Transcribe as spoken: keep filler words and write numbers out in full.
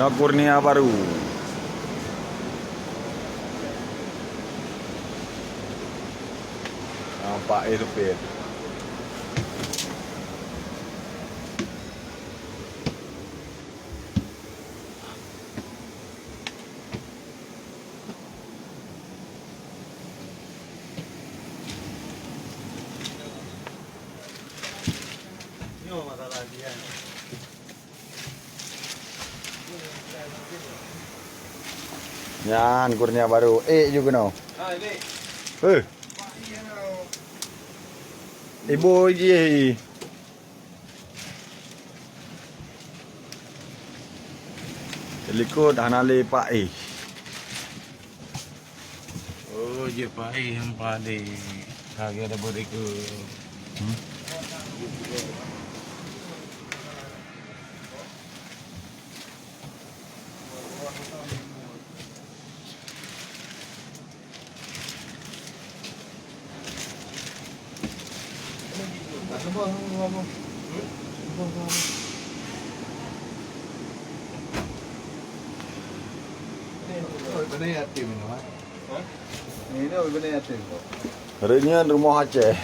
Kurnia baru. Nampak eh supir. Nyan kurnia baru. Eh, ju keunoe. Hei. Ibu ji. Likot hana lé paéh. Oh, jeuet paéh nyang padé. Lagèe ada beurikot. Hmm. Reunyeun rumoh Aceh.